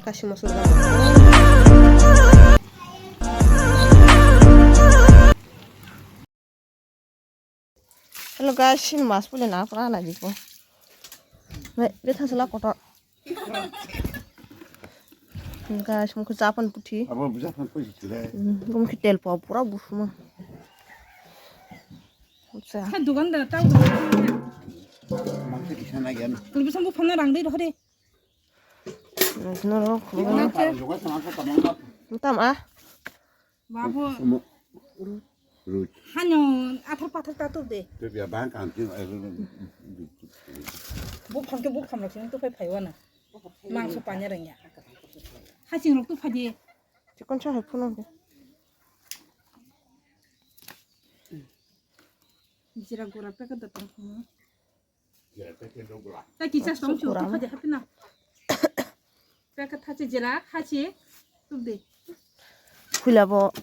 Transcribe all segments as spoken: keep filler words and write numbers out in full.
Kashi moso. Hello guys, sini mas puli na pura na jiko. Be, be thasla kotor. Guys, mukhe japan puthi. Abo japan puthi chile. Hmm, gum ki tel pa pura busuma. Acha. Kha dugan da tau. Mangse kisa na gyan. Kul bisam bu phana rang dei rohde. Nang kino ro. Dugan da. Tam ah. Babu. Ruj. Hanyo athar pathar ta tup de. Tup ya bang kan tin. Bu phang ke bu kham lak sini tu phai phai wana. Mangso panya rengya. Haching rok tu phaji. Chikon cha hai phunang de. Jira gura peka da tang. Ta kisa song chu tu phaji hapina. Peka thachi jira hachi. Tup de. Khulabo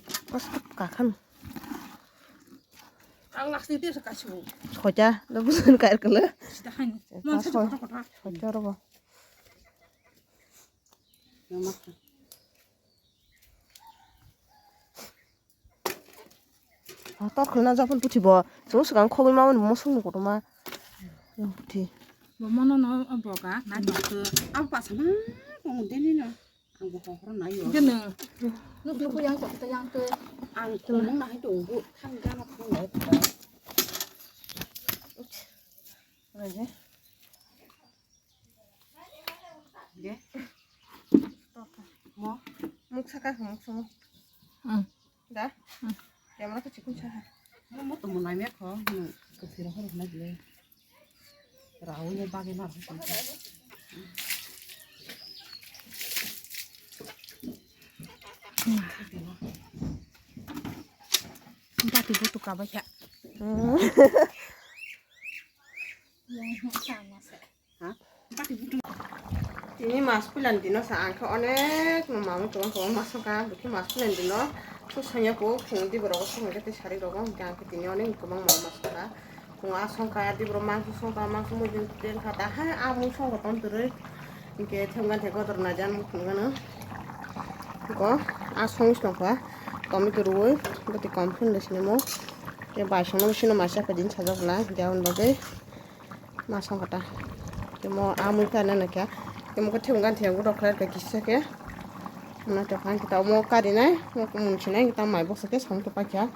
kakham. Ang lak sini tiasa kasu. Khoja, lo busun kair kala. Sida han. Mon sa khoja robo. Tor khulna japon puthi bo. Chung swkang khogwi ma mani mosong ni kotorma. Puthi. Bo mono no boga na jok. Abo pasama kong deni no. Ang bo hohor na yo. Gana. Nuk nuk yang kok ta yang te. Ang kumung na hai tong bu thang gana thang lai. Oke. Mo. Muk saka muk sungo. Hmm. Da? Hmm. Camera ko chikun saka. Mo to mo nai me ko. Ko sira hor na jile. Rau ne bage mar. Bati butu ka ba ya. Hmm. Yang sama se. Tini mas puilani dino sa ang khe onek no mamung tong tong mas ka bukhe mas puilani dino thuk sanya ko phung di borok song khe tei sari rogo hingke ang khe tini onek kwbang mamung mas ka phung a song ka di borok mangso song ka mangso mujung teng kha ta hai amung song ko tong twrwi hingke themgan the godor na jan phung gano ko a song song ka tomato rwi bati kom phun de sinimo te bai song no sino masa pa din sajak na hingke aboni bagwi. Ma song kata. Temo amui ka na na kya. Temo ko thum gan thum ko dokra ka kisa ke. Muna to kan kita mo ka di nai. Mo ko mun chinai kita mai boksa ke song to pa kya.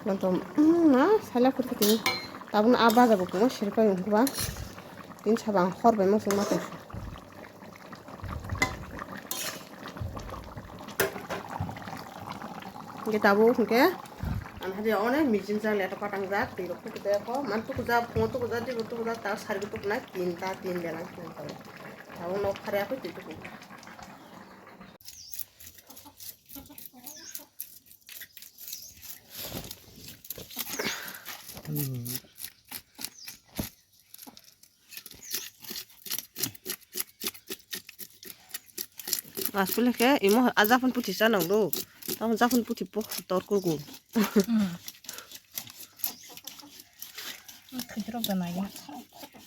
Non to na sala kur kiti. Tabun a baja bo ko sir pa yung ba. Tin sabang hor bai mo song ma to. Hingke tabuk hingke ang hadi onek mijin jak leto patang jak twi rok tuku jak ko man tuku jak phungo tuku jak dibo tuku jak ta sari tuku nai tinta tin bela tuku tabuk nok phari aphi twi tuku. Aswk khe imo a japhun puthi chanang do. Tamo japhun puthi pok tor kurgo. Thwijrok da nai.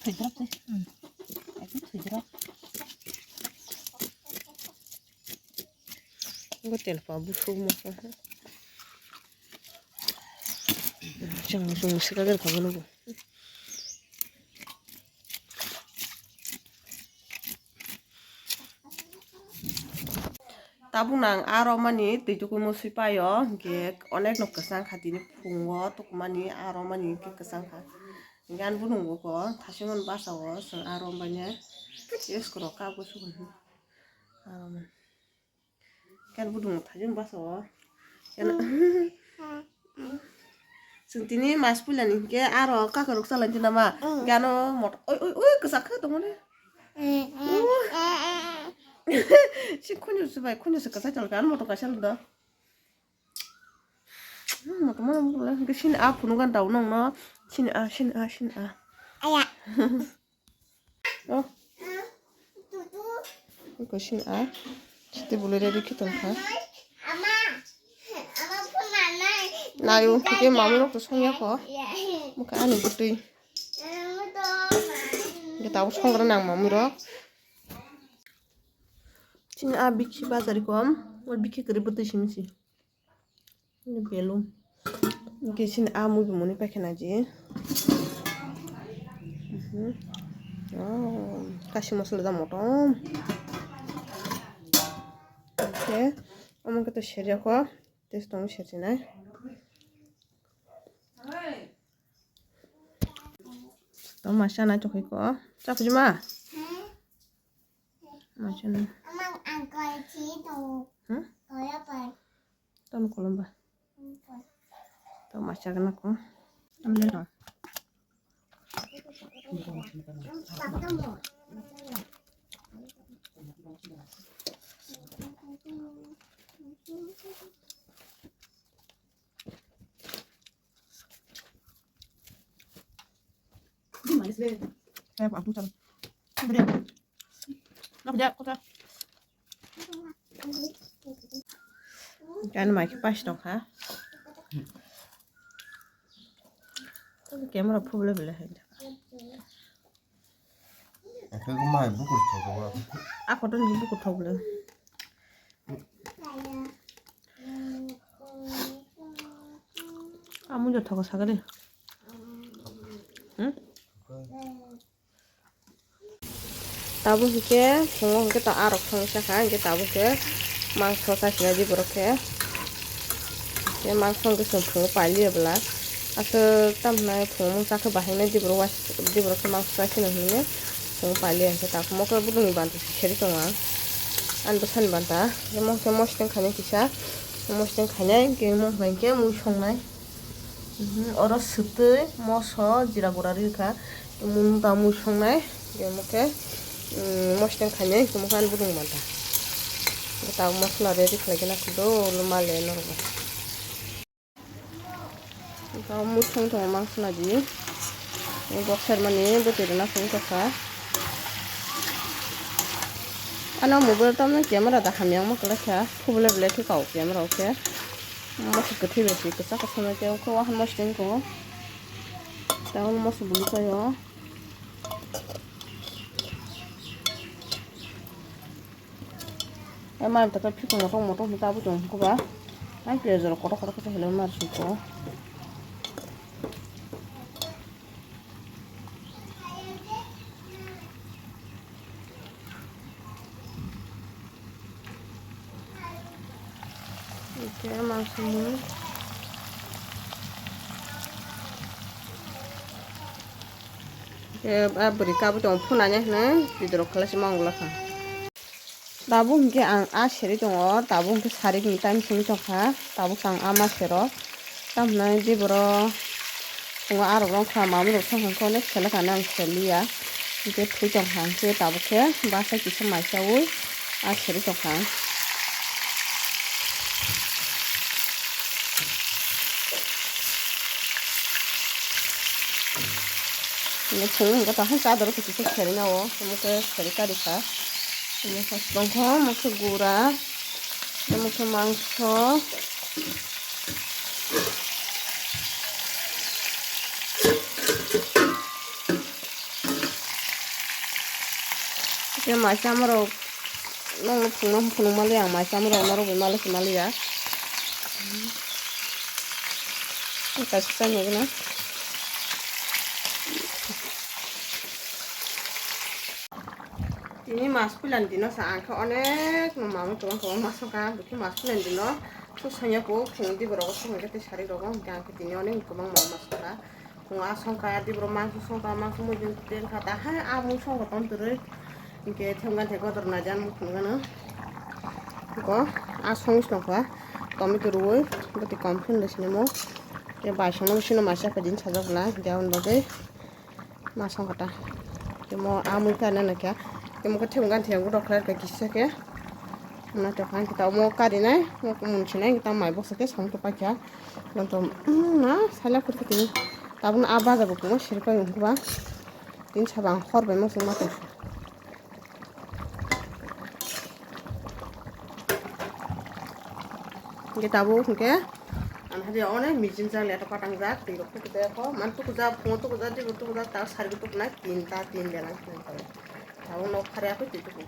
Thwijrok de. Ekdom thwijrok. Bo telpa busuk mo. Chang chang sika ger khago no. Tabuk nang aro mani twi tukumo swi paio, hingke onek no kwchang kha tini phungo tukumani aro mani hingke kwchang kha. Hingke ani bwnungo ko thasimani bwsao chwng aro manya use kwrwk kha bwswk aro mani. Ken budung thajung basa o. Ken chwng tini mas puilani hingke aro kakaruk chalani tinama. Gano mot oi oi oi kwchak khe tongmani. Si khunju se bai khunju se kwchak chal gano moto kaisa lwng do. Moto mano hingke sini a phunukgani daunokno sini a sini a sini a. Oh. Iko sini a. Siti bulu ready khe tongkha. Nayo, hingke mamui rok to songya kho. Mokhe ani bwtwi. Hingke tabuk songra nang mamui rok. Chini a bikhi bazar kom, o bikhi kwrwi bwtwi simi si. Ni belu. Hwnkhe chini a mui bo muni paikha naji. Mhm. Oh, kashi masala da motom. Hwnkhe omo khe to serjak o, tei tong serjinai. To masa na chokhi ko. Chapjima. Masa na. Hmm? Ton kolomba. To masa kana ko. Amle to. Kan mai khe pas tong kha. Camera phublo belai hai. Eke ko mai bukur thok ba. A photo ni bukur thok le. Amu jo thok sagale. Hmm? Tabuk hwnkhe phungo hwnkhe to arok thangwi sakha, hwnkhe tabuk khe mangso chachinaidi borok khe. Khe mangso hwnkhe chwng phungo pailiya bwla. Aswk tamo hwnai phungo mungsa khe bahainai di borok wais-, di borok khe mangso chachino hinwi phungo pailiya hwnkhe tabuk mo khe budungni banta seri tongo ang. Ani bwsani banta. Khe mo khe mositeng khainai kisa. Mositeng khainai hwnkhe mo khlai khe mui songnai. Mhm, oro swtwi, moso, jira gura rikha. Mung ta mui songnai, je mokhe, mm, mositeng khainai, mokhe ani budung manta. Ta masala ready khlai khe na khudo, lo male norok. Ta mui song tongo masala di. Bok sermani bwtwi rwna song tokha. Ano mobile tamno camera da hamya wngma kwlai kha. Phubule belai khe kau camera o khe. Masa kwthwi bai se kwchak kwchak nai tei khe wahan mositeng tongo. Tei masa bwlwi paio. Tei mai tata phikung motok motok hwnwi tabuk tong khe ba. Ai piyaj rok kotor kotor khe helai mar sing tongo. Oke, mangsa mui. Oke, a bwrwi kabui tongo phunani hwnwi bidrok khlai se mangla kha. Tabuk hwnkhe ang a serwi tongo, tabuk hwnkhe sarikni time simi tongkha, tabuk ang a ma sero. Tamhinai je borok tongo, arok rok kha, mamui rok thang thang khe onek sele kani ang seliya. Hwnkhe thwi tongkha, hwnkhe tabuk khe basa kisa maisaui a serwi tongkha. Ini phungo hwnkhe tahai chadoro khe kisa seri nao, omo khe seri kari kha. Omo khe tongkha, omo khe gura, omo khe mangso. Khe mai chamorok. Nokno phunukma phunukma le ang mai chamorok norok bai malik se maliya. Kaisa chaimani gana. Tini mas puilani dino sa ang khe onek no mamui kwbang kwbang ma songkha, bwkhe mas puilani dino. Suk sanya po phung di borok song khe tei sari rogo hwnkhe ang khe tini onek kwbang ma ma songkha. Phung a songkha, di borok mangso songkha, mangso mujung tei kha, ta hai a mui songkha ton twrwi. Hwnkhe themgani thai kotor naidi ang phunukgano. Ko a song tongkha, tomato rwui, bwtwi kom khe nw sinimo. Tei bai songno bisino masa khe din sajak bwla, hwnkhe aboni bagwi ma songkha ta. Tei mo a mui khe nana khe, tei mo khe themgani thai rok khlai kha kisa khe. Naitokha hwnkhe ta omo karinai, mo khe mung sinai, hwnkhe ta mai bwsa khe song tongpai kha. Nokto, mm, na, salai phuru tini. Tabukno a baja bo kwbangma siri pai wngkha ba. Tini sabo ang hor bai ma chwngma tong. Hwnkhe tabuk hwnkhe, ang hadi onek mijin jak, leto patang jak, twi rok tuku jak, man tuku jak, phungo tuku jak, dibo tuku jak, ta sari bo tuku nai, tinta, tin bela, tin ta. Tabuk nok phari aphi twi tuku.